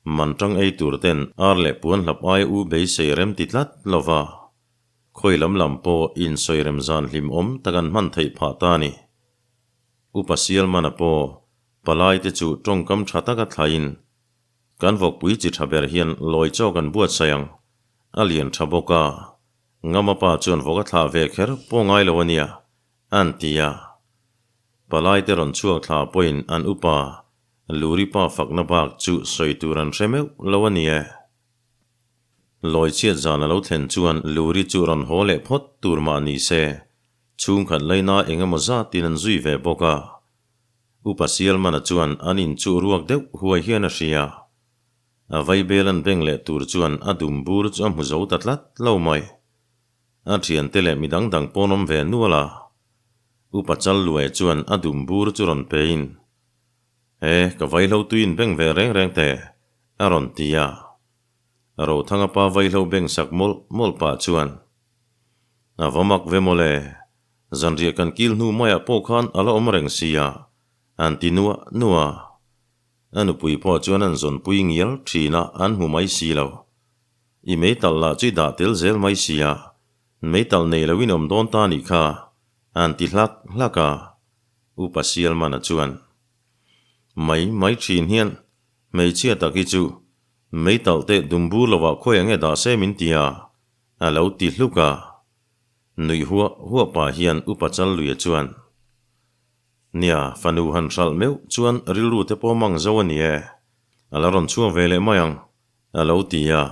S1: man tang ei tur ten ar leh puan hlap aia u beisei rem ti tlat lo va. Khawi lam lam pawh insawi rem zan hlimawm tak an hman theih phah ta a ni. Upa Sialmana pawh palai te chu tawngkam tha taka thlaiin, Kan vawkpui chi tha ber hian lawi chaw kan buatsaih ang, a lian tha bawk a, Ngama pa chuan vawk a thlah ve kher pawh ngai lo a nia, an ti a. Palai te rawn chhuak thla pawhin an upa Luri pa fakna bak chu sawi tur an hre meuh lo a ni e. Lawi chhiat zan a lo thlen chuan Luri chu rawn haw leh phawt tur mah ni se, chhungkhat laina eng emaw zatin an zui ve bawk a. Upa Sialmana chuan an in chu ruak deuh huai hian a hria. A vaibel an beng leh tur chuan a dum bur chu a hmu zo ta tlat lo mai. A thiante leh mi dang dang pawn awm ve nual a. Upa Challuaia chuan a dum bur chu rawn pein, He, ka vaihlo tuiin beng ve reng reng teh, a rawn ti a. Rothanga pa vaihlo beng sak mawlh mawlh pah chuan, A va mak ve mawle, zanriah kan kil hnu maiah pawh khan a la awm reng sia, an ti nuah nuah a. A nupui pawh chuan an zawnpui ngial thin a, an hmu mai si lo. I meitalh lah chu i dah tel zel mai sia, meitalh nei loin awm dawn ta nih kha, an ti hlak hlak a. Upa Sialmana chuan, Mai mai thin hian hmeichhia tak hi chu meitalh teh dumbur lovah khawi ang e dah se min ti a, a lo ti hluk a. Nuih huah huah pah hian Upa Challuia chuan, Nia, fanu han hralh meuh chuan rilru te pawh mang zo a ni e, a la rawn chhuak ve leh mai ang, a lo ti a.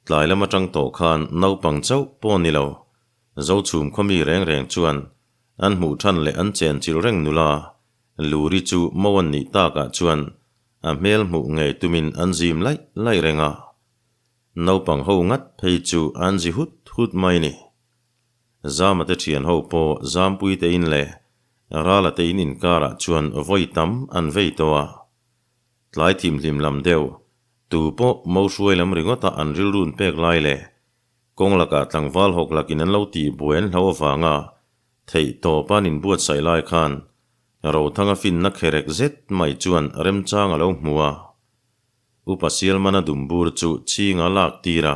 S1: Tlai lam atang tawh khan naupang chauh pawh ni lo, Zochhum khawmi reng reng chuan an hmuh than leh an chen chilh reng nula Luri chu mo an nih takah chuan a hmel hmuh ngei tumin an zim laih laih reng a. Naupang ho ngat phei chu an zi hut hut mai ni. Zama te thian ho pawh Zampui te in leh Rala te in inkarah chuan vawi tam an vei tawh a. Tlai thimhlim lam deuh, tu pawh mo hruai lam ringawta an rilrun pek lai leh kawng lakah tlangval hawk lakin an lo tih buai an hlau avanga theih tawp an inbuatsaih lai khan Rothanga finna kherek zet mai chuan remchang a lo hmu a. Upa Sialmana dumbur chu chhinga lak tir a.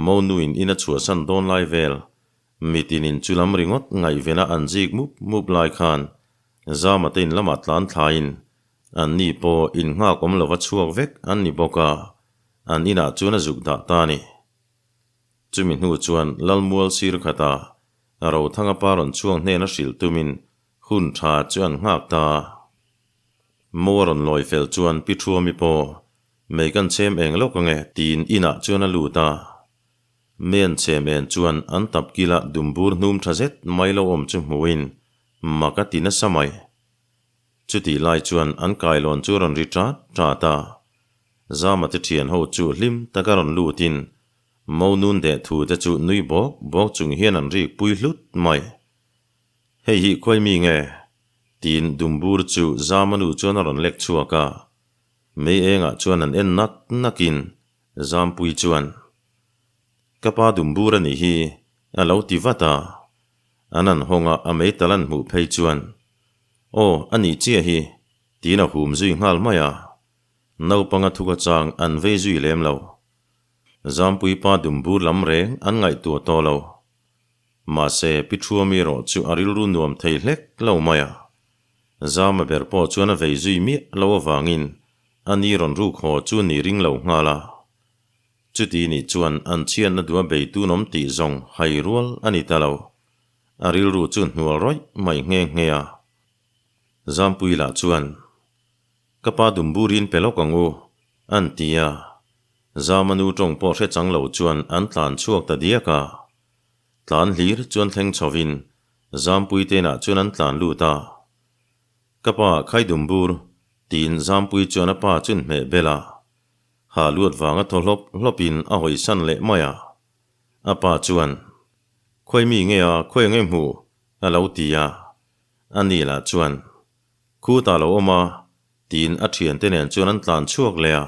S1: Monuin in a chhuahsan dawn lai vel, mitinin chu lam ringawt ngaihvena an zik mup mup lai khan Zama te in lamah tlan thlaiin an ni pawh in nghak awm lova chhuak vek an ni bawk a, an inah chuan a zuk dah ta a ni. Chumi hnu chuan Lalmual sir khata Rothanga pa rawn chhuak hnena hrilh tumin hun tha chu an nghak ta a. Mo a rawn lawi fel chuan Pi Thuami pawh Mei kan chhem eng lawk ange tiin inah chuan a lut a. Mei an chhem en chuan an tap kila dumbur hnum tha zet mai lo awm chu hmuhin mak a ti nasa mai. Chutih lai chuan an kailawn chu a rawn ri ṭat ṭat a. Zama te ṭhian ho chu hlim taka rawn lutin mo nun deh thu te chu nui bawk bawk chung hian an rik pui hlut mai. Hei hi khawi mi nge? tiin dumbur chu Zama nu chuan a rawn lek chhuak a. Mei engah chuan an en nak nakin Zampui chuan, Ka pa dumbur a nih hi, a lo ti vat a. An an hawng a, a meital an hmuh phei chuan, Aw, a nih chiah hi, tiin a hum zui nghal mai a. Naupanga thuka chang an vei zui lem lo. Zampui pa dumbur lam reng an ngaihtuah tawh lo. Mahse, Pi Thuami erawh chu a rilru nuam thei hlek lo mai a. Zama ber pawh chuan a vei zui miah lo avangin a ni rawn ruk haw chu ni ring lo nghal a. Chuti nih chuan an chhiatna duh a bei tun awm tih zawng hai rual a ni ta lo. A rilru chu hnual rawih mai nghe nghe a. Zampui lah chuan, Ka pa dumburin pe lawk ang u, an ti a. Zama nu tawng pawh hre chang lo chuan an tlan chhuak ta diak a. Tlan hlir chuan thleng chhovin Zampui te inah chuan an tlan lut a. Ka pa Khaidumbur, tiin Zampui chuan a pa chun hmeh bel a. Ha luat vanga thaw hlawp hlawpin a hawisan leh mai a. A pa chuan, Khawi mi nge a, khawi nge hmu? a lo ti a. Ani lah chuan, Khutah lo awm a, tiin a thiante nen chuan an tlan chhuak leh a.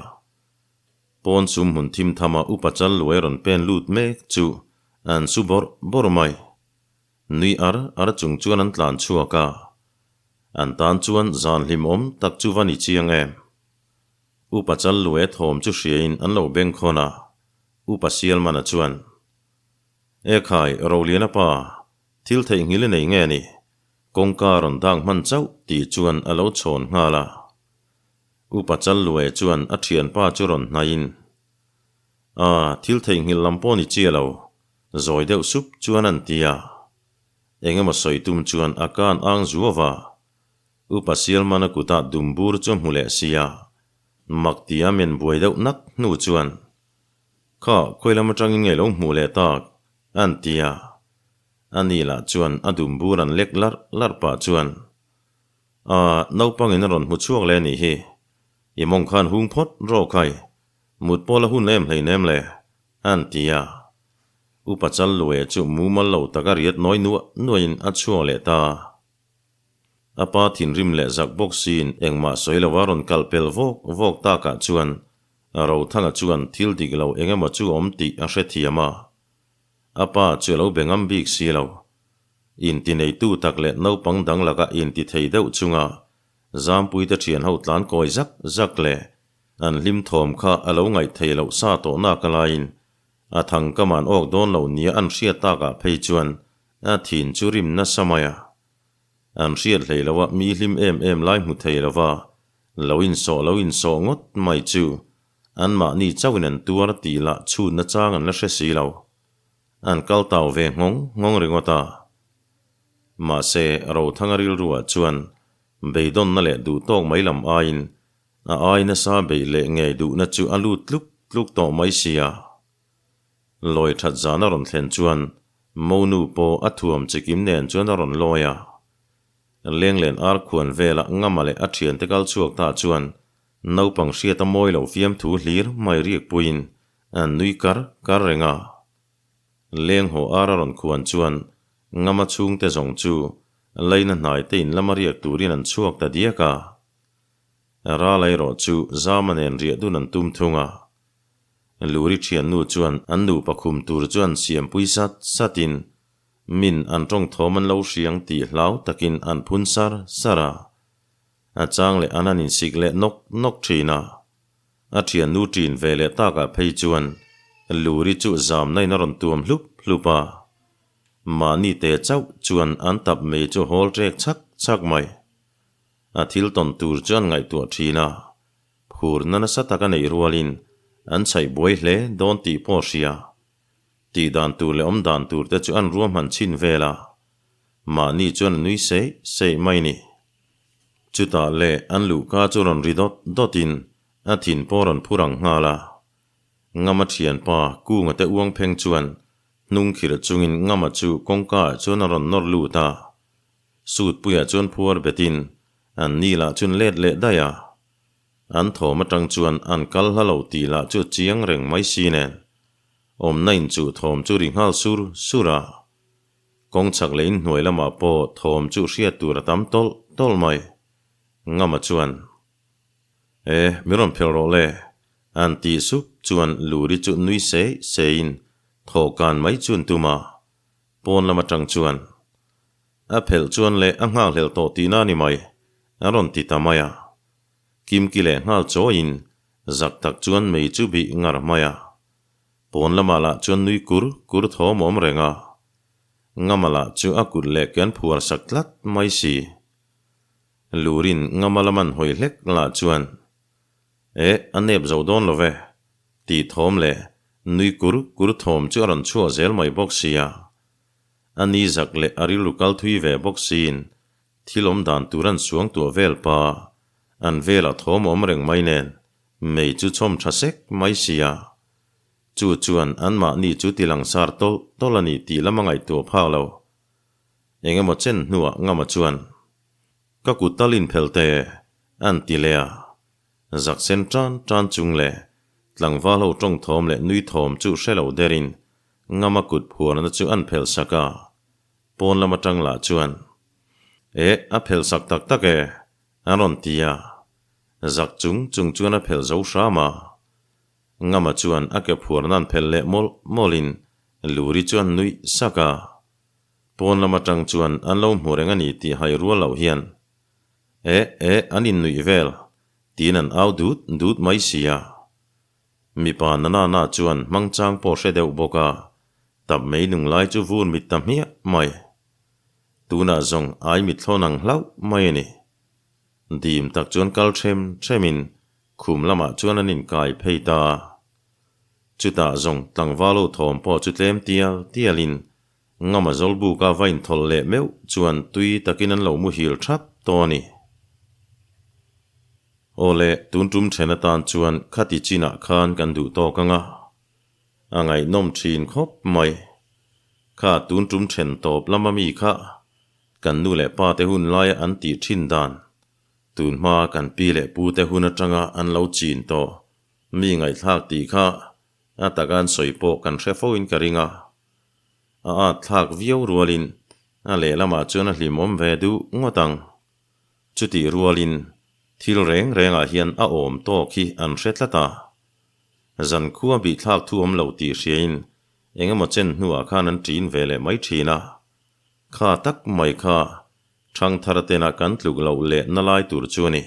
S1: Pawn sum hmun thim thama upa chal luai rawn pen lut mek chu an su bawrh bawrh mai. Nui ar ar chung chuan an tlan chhuak a. An tan chuan zan hlimawm tak chu va ni chiang em. Upa chal luai thawm chu hriain an lo bengkhawn a, Upa Sialmana chuan, E khai, Roliana pa, thil theihnghilh i nei nge ni? Kawngka rawn dang hman chauh tih chuan a lo chhawn nghal a. Upa Challuaia chuan a thianpa chu rawn hnaihin, A, thil theihnghilh lam pawh ni chiah lo, zawi deuh sup chuan an ti a. Eng emaw sawi tum chuan a kan ang zuau a. Upa Sialmana kutah dumbur chu a hmu leh si a. Mak tia men buai deuh nak hnu chuan, Kha, khawi lam atangin nge lo hmuh leh tak? an ti a. Ani lah chuan a dumbur an lek larh larh pah chuan. A, naupangin a rawn hmu chhuak leh a nih hi. I mawng khan hung phawt rawh khai. Mut pawh la hun em hleinem le, an ti a. Upa Challuaia chu mumal lo taka riat nawi nuah nuahin a chhuak leh ta. A pa thinrim leh zak bawk siin engmah sawi lova rawn kalh pel vawk vawk takah chuan Rothanga chuan thil dik lo eng emaw chu awm tih a hrethiam a. A pa chu a lo be ngam bik si lo. Intineitu tak leh naupang dang laka intithei deuh chunga Zampuite thian ho tlan kawi zak zak leh an hlim thawm kha a lo ngaih theih loh sa tawh nak alaiin a thang ka man awk dawn lo nia an hriat takah phei chuan a thin chu rim nasa mai a. An hriat hlei lo a mi hlim em em lai hmu thei lo va, lo insawh lo insawh ngawt mai chu anmahni chauhin an tuar tih lah chhunna chang an la hre si lo. An kal tau ve nghawng nghawng ringawt a. Mahse, Rothanga rilruah chuan beidawnna leh duhtawk mai lam aiin a ai nasa beih leh ngei duhna chu a lut tluk tluk tawh mai sia. Lawi that zan a rawn thlen chuan Monu pawh a thuam chikim nen chuan a rawn lawi a. Lenglen ar khuan velah Ngama leh a thiante kal chhuak ta chuan naupang hriata mawi lo fiamthu hlir mai riak puiin an nui kar kar reng a. Leng haw ar a rawn khuan chuan Ngama chhungte zawng chu laina hnaite in lama riak turin an chhuak ta diak a. Ral erawh chu Zama nen riah dun an tum thung a. Luri thiannu chuan an nupa khum tur chu an siampui sat satin min an tawng thawm an lo hriang tih hlau takin an phun sar sar a. A chang leh an han insik leh nawk nawk thin a. A thiannu ṭin ve leh takah phei chuan Luri chu zamna in a rawn tuam hlup hlup a. Mahni te chauh chuan an tap mei chu hawl ṭek chhak chhak mai. A thil tawn tur chu an ngaihtuah thin a, phurna nasa tak a neih rualin an chhaih buai hle dawn tih pawh a hria. Tih dan tur leh awm dan tur te chu an ruahman chhin vel a, mahni chuan a nui seih seih mai ni. Chutah le an luhka chu rawn ri dawt dawtin a thin pawh rawn phur ang nghal a. Ngama thianpa Kunga te uang pheng chuan hnung khirh chungin Ngama chu kawngka ah chuan a rawn nawr lut a. Sutpuiah chuan phuar betin an ni lah chuan let leh daih a. An thawm atang chuan an kal hla lo tih lah chu a chiang reng mai si nen. Awmna in chu thawm chu ri nghal sur sur a. Kawng chhak leh inhnuai lamah pawh thawm chu hriat tur a tam tawlh tawlh mai. Ngama chuan, E, mi rawn phelh rawh le, an tih sup chuan Luri chu nui sei seiin thawhkan mai chu an tum a. Pawn lam atang chuan, A phelh chuan leh a nghakhlel tawh tihna a ni mai, a rawn ti ta mai a. Kimki leh nghal chawiin zak tak chuan mei chu bih ngar mai a. Pawn lamah lah chuan nui kur kur thawm awm reng a. Ngama lah chu a kut leh ke an phuar sak tlat mai si. Lurin Ngama lam an hawi hlek lah chuan, Eh, a nep zo dawn lo ve, tih thawm leh nui kur kur thawm chu a rawn chhuak zel mai bawk sia. A ni zak leh a rilru kal thui ve bawk siin thil awm dan tur an suang tuah vel pa, an velah thawm awm reng mai nen mei chu chhawm tha sek mai sia. Chu chuan anmahni chu ti langsar tawlh tawlh a ni tih lam a ngaihtuah phak lo. Eng emaw chen hnuah Ngama chuan, Ka kut tal inphel te, an ti leh a. Zak sen tan tan chung leh tlangval ho tawng thawm leh nui thawm chu hre lo derin Ngama kut phuarna chu an phelh sak a. Pawn lam atang lah chuan, Eh, a phelh sak tak tak e, an rawn ti a. Zak chung chung chuan a phelh zo hram a. Ngama chuan a ke phuarna an phelh leh mawlh mawlhin Luri chu an nuih sak a. Pawn lam atang chuan an lo hmu reng a ni tih hai rual loh hian, Eh, eh, an innuih vel, tiin an au dut dut mai si a. Mipa na na na chuan hmang chang pawh hre deuh bawk a, tap mei nung lai chu vur mit ta hmiah mai. Tunah zawng ai mit thlawn ang hlauh mai a ni. Dim tak chuan kal ṭhem ṭhemin khum lamah chuan an inkai phei ta a. Chutah zawng tlangval ho thawm pawh chu tlem tial tialin Ngama Zawlbuka va inthawlh leh meuh chuan tui takin an lo muhil thap tawh a ni. Aw le, tun tum then atan chuan khati chinah khan kan duh tawk ang a, a ngaihnawm thin khawp mai. Kha tun tum then tawp lama mi kha kan nu leh pa te hun laia an tih thin dan. Tun hma kan pi leh pu te hun atanga an lo chin tawh mi ngaihthlak tih kha a taka an sawi pawh kan hre fo in ka ring a. A at thlak viau rualin a lehlamah chuan a hlimawm ve duh ngawt ang. Chutih rualin thil reng rengah hian a awm tawk hi an hre tlat a. Zankhua bihthlak thu awm lo tih hriain eng emaw chen hnuah khan an ṭin ve leh mai ṭhin a. Kha tak mai kha ṭhangthar tena kan tluk loh leh na lai tur chu a ni.